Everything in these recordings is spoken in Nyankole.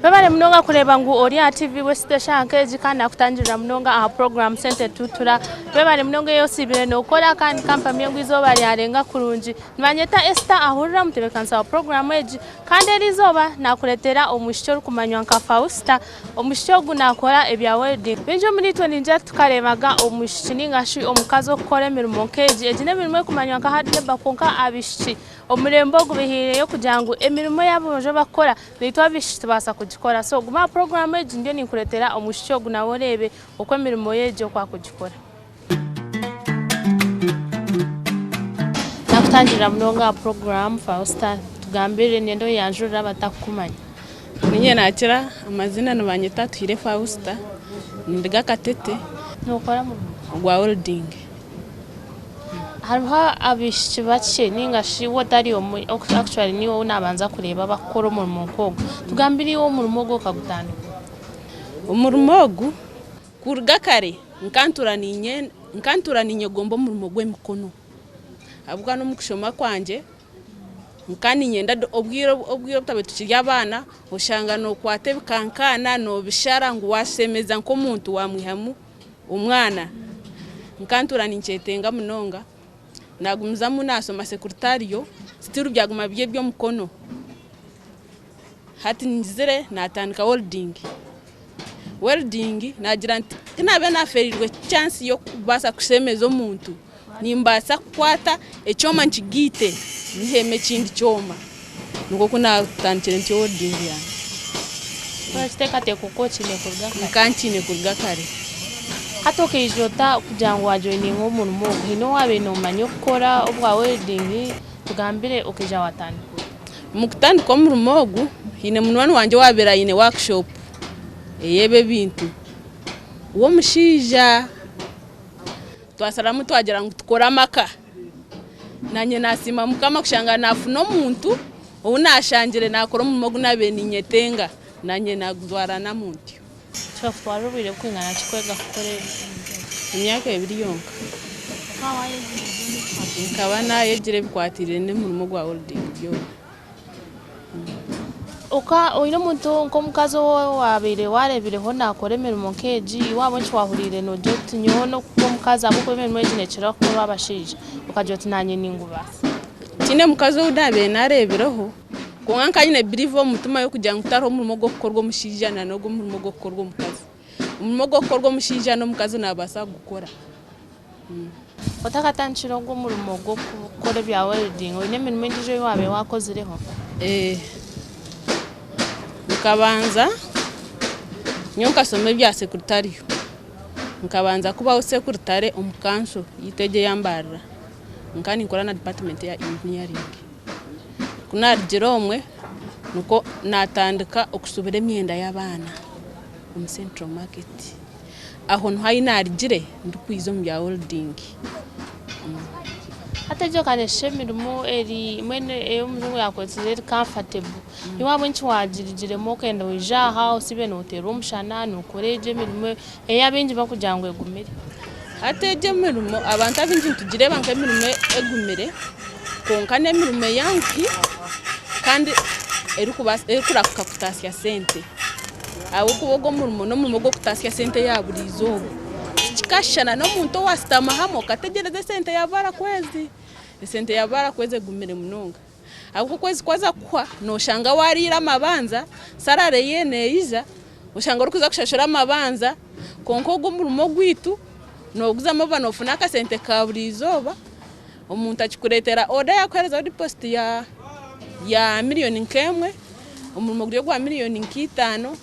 Webare munonga kureeba ngu ori aha TV West eshaaha nk'egi kandi nakutangirira munonga aha puroguraamu Sente Tutura. Webare munonga ei osiibire nookora kandi kampamye ngu eizooba ryarenga kurungi. Nibanyeta Esther Ahurira omutebeekanisa wa puroguraamu egi kandi eri izooba nakureetera omwishiki orikumanywa nka Fausta. Omwishiki ogu naakora ebya welding. Baingi omuriitwe niingira titukareebaga omwishiki nainga shi omukazi orikukora emirimo nk'egi. Egi n'emirimo erikumanywa nka hard labour kwonka abaishiki omurembe ogu bahaireyo kugira ngu emirimo ei aboojo barikukora naitwe abaishiki tubaasa kugikora. So guma aha puroguraamu egi ndiyo ninkureetera omwishiki ogu nawe oreebe oku emirimo ye egi oku arikugikora. Nakutangirira munonga aha puroguraamu Fausta, tugambire niinyenda oyeyanjurire abatakukumanya. Niinye naakira amazina nibanyeta Atuhaire Fausta, ninduga Katete. Nookora murimo ki? Ogwa welding. Hariho abaishiki bakye ninga shi iwe otari omwe, actually niiwe ou naabanza kureeba abakukora omurimo nk'ogu. Tugambire iwe omurimo ogu okagutandika ota? Omurimo ogu Kuruga kare nkantuura ninyegomba omurimo gw'emikono ahabw'okuba n'omu kushoma kwangye nkaba niinyenda obwire obu twabaire tukiri abaana oshanga nookwata ebikankaana noobishara ngu waashemeza nk'omuntu waamwihamu omwana. Nkantuura ninkyetenga munonga naagumizamu naashoma sekuritaariyo still byaguma biri eby'omukono. Hati ngizire naatandika welding. Welding naagira nti ku naabe naafeereirwe chance y'okubaasa kushemeza omuntu, nimbaasa kukwata ekyoma nkigaite nihemu ekindi kyoma. Nikwo ku naatandikire ntyo welding yangye. Ekiteekateeko okaba okiine kuruga kare? Nkaba nkiine kuruga kare. Hati okaija ota kugira ngu waajoyininga omurimo ogu? Haine ou waabaire noomanya okukora obwa welding? Tugambire okaija waatandika ota? Omu kutandika omurimo ogu, haine munywani wangye owaabaire aine workshop ey'ebi ebintu w'omushaija twasharamu twagira ngu tukore amaka. Naanye naasiima Mukama kushanga naafuna omuntu ou naashangire naakora omurimo ogu naabaire ninyetenga, naanye naaguzwaranamu ntyo. Kikakutwarira obwire burikwingana ki kwega kukora ebintu ebi? Emyaka ebiri yonka. Nkaba naayegire ebikwatiraine n'omurimo gwa welding byona. Oine omuntu nk'omukazi ou waabaire waareebireho naakora emirimo nk'egi, iwe ahabw'enki waahuriire noogira oti nyowe n'okuba omukazi ahabw'okuba emirimo egi neekira kukorwa abashaija, okagira oti naanye ningubaasa? Tihaine mukazi ou naabaire naareebireho. Kwonka nkaba nyine belief omu mutima y'okugira ngu tihariho omurimo ogw'okukorwa omushaija na n'ogu omurimo ogw'okukorwa omukazi. Omurimo ogw'okukorwa omushaija n'omukazi naabaasa kugukora. Otakatandikire ogu omurimo gw'okukora ebya welding, oine emirimo endiijo ei waabaire waakozireho? Nkabanza nyowe nkashoma ebya sekurutariyo, nkabanza kubaho sekuritare omu kanso yaitu egyo eya Mbarara, nkaba ninkora na dipatimenti ya inginiyaringi. Ku naarugire omwe nikwo naatandika okushubura emyenda y'abaana omu Central Market. Aho niho ahi naarugire ndikwija omu bya welding. Hati egyo ka neeshusha emirimo eri mbwenu ei omujungu yaakwetsire eri comfortable. Iwe ahabw'enki waagirugiremu okenda oije aha osiibe nooteerwa omushana nookora egyo emirimo ei abaingi barikugira ngu egumire? Hati egyo emirimo abantu abaingi nitugireeba nk'emirimo egumire kwonka n'emirimo eyanguhi kandi erikurahuka kutaasya sente ahabw'okuba ogu omurimo n'omurimo gw'okutaasya sente eya buri izooba. Tikikashushana n'omuntu owaashutama hamwe okategyereza esente ya barakwezi, esente ya barakwezi egumire munonga ahabw'okuba okwezi kwaza kuhwa nooshanga waariire amabanja, sarare ye neija oshanga orikuza kushashura amabanja. Kwonka ogu omurimo ogwaitu nooguzamu oba noofuna akasente ka buri izooba, omuntu akikureetera oda yaakuheerezaho dipositi ya miriyoni nk'emwe, omurimo guri ogwa miriyoni nk'itaano,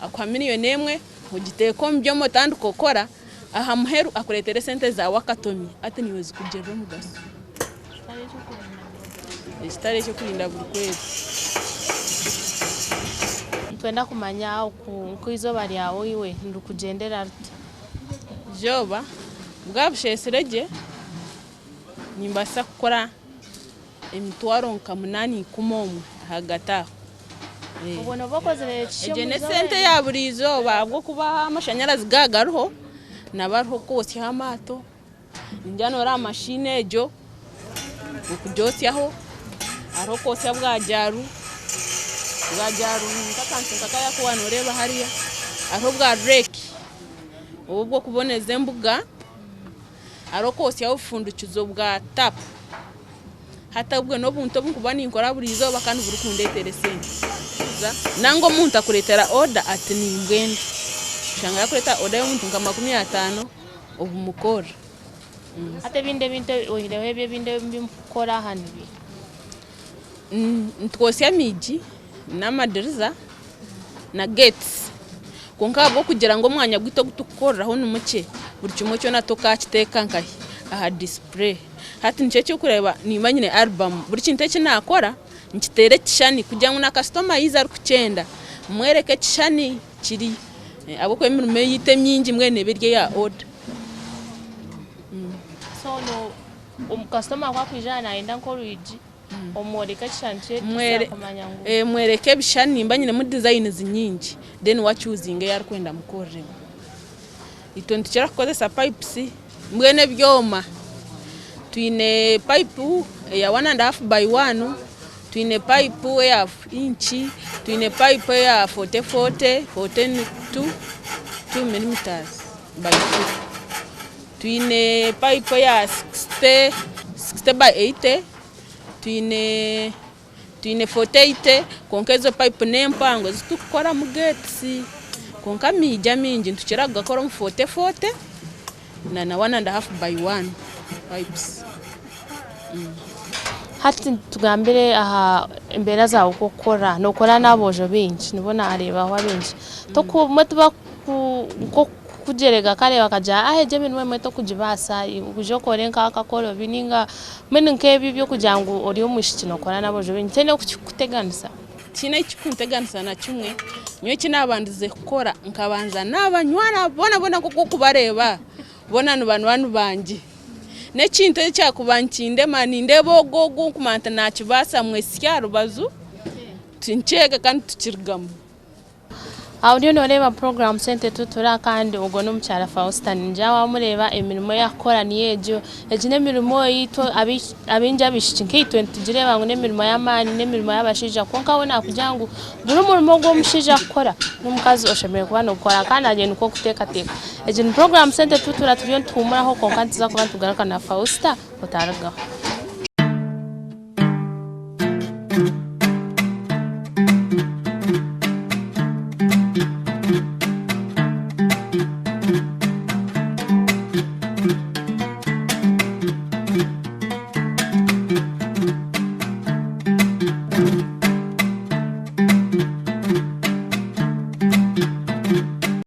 akuha miriyoni emwe ogiteeka omu byoma otandika kukora, aha muheru akureetera esente zaawe akatomi hati naiwe zikugirira omugasho. Ekitari eky'okurinda buri kwezi. Nitwenda kumanya oku eizooba ryawe iwe nirikugyendera rita? Eizooba bwaba busheesire gye, nimbaasa kukora. emitwaro nka munaana ikumi omwe ahagati aho. Obwo nooba okozire ki Egyo omu izooba n'esente eryo? ya buri izooba ahabw'okuba amashanyarazi gaaba gariho naba hariho kwotsyaho amaato, ningira noreeba mashini egyo okugyosyaho, hariho kwotsya bwajaaru, bwajaaru nk'akantu nka kariya aku waaba noreeba hariya, hariho obwa reeki obu obw'okuboneza embuga, hariho kwotsyaho obufundikizo bwa tapu. Hati obwo n'obuntu obu nkuba ninkora buri izooba kandi burikundetera esente. Nangwa omuntu akureetera oda ati nimbwenda, oshanga yakureetera oda y'omuntu nka 50 obumukorera. Hati ebindi ebintu oihireho ebyo ebindi ebi mukukora aha nibiiha? Nitwosya amiigi n'amadiriza na gates kwonka ahabw'okugira ngu omwanya gwaitu ogu turikukoreraho ni mukye, buri kimwe kyona tokakiteeka nkahi aha display. Hati nikyo ekirikureeba nimba nyine album buri kintu eki naakora nkiteera ekishushani kugira ngu na kasitoma yaija arikukyenda mmworeke ekishushani kiri ahabw'okuba emirimo eyaitu emingi mbwenu eba eri eya oda. So kasitoma ku akwija aha nayenda nk'orwigi omworeka ekishushani kye kumanya ngu. Mworeka ebishushani nimba nyinemu designs nyingi then we acuuzinga ei arikwenda mukoreremu. Itwe nitukira kukozesa pipes mbwenu ebyoma twine pipe eya one and half by one, twine pipe eya inch, twine pipe eya 40 40, 42 2 millimeters by 2, twine pipe eya 60 60 by 80, twine Twine 48 kwonka ezo payipu n'empango ezi turikukoramu geetisi kwonka amaigi amaingi nitukira kugakora omu 40 40 na one and half by one pipes. Hati tugambire aha embeera zaawe oku orikukora, nookora n'aboojo baingi nibo naareebaho abaingi, obumwe tibakukugyerega kare bakagira ngu egi emirimo emwe tokugibaasa oije okore nk'aka akoorobi nainga Mbwenu nk'ebyo eby'okugira ngu ori omwishiki nookora n'aboojo baingi tihaine oku kirikukuteganisa? Tihaine ekirikunteganisa na kimwe. Nyowe eki naabandize kukora nkabanza naabanywana boona boona nk'oku orikubareeba, boona ni banywani bangye. N'ekintu ekyakuba nikindema nindeeba ogu ogu nkumanya nti naakibaasa mwehitsye aha rubaju nkyege kandi tukirugamu. Aho oriyo noreeba puroguramu Sente Tutura kandi ogwo n'omukyara Fausta ningira wamureeba emirimo ei arikukora niyo egyo. Egi n'emirimo ei itwe abaingi abaishiki nkaitwe nitugireeba ngu n'emirimo y'amaani n'emirimo y'abashaija kwonka we nakugira ngu buri murimo ogu omushaija arikukora n'omukazi oshemereire kuba nogukora kandi naanye nikwo nkuteekateeka. Egi ni puroguramu Sente Tutura turiyo nituhuumuraho kwonka nituza kuba nitugaruka na Fausta otarugaho.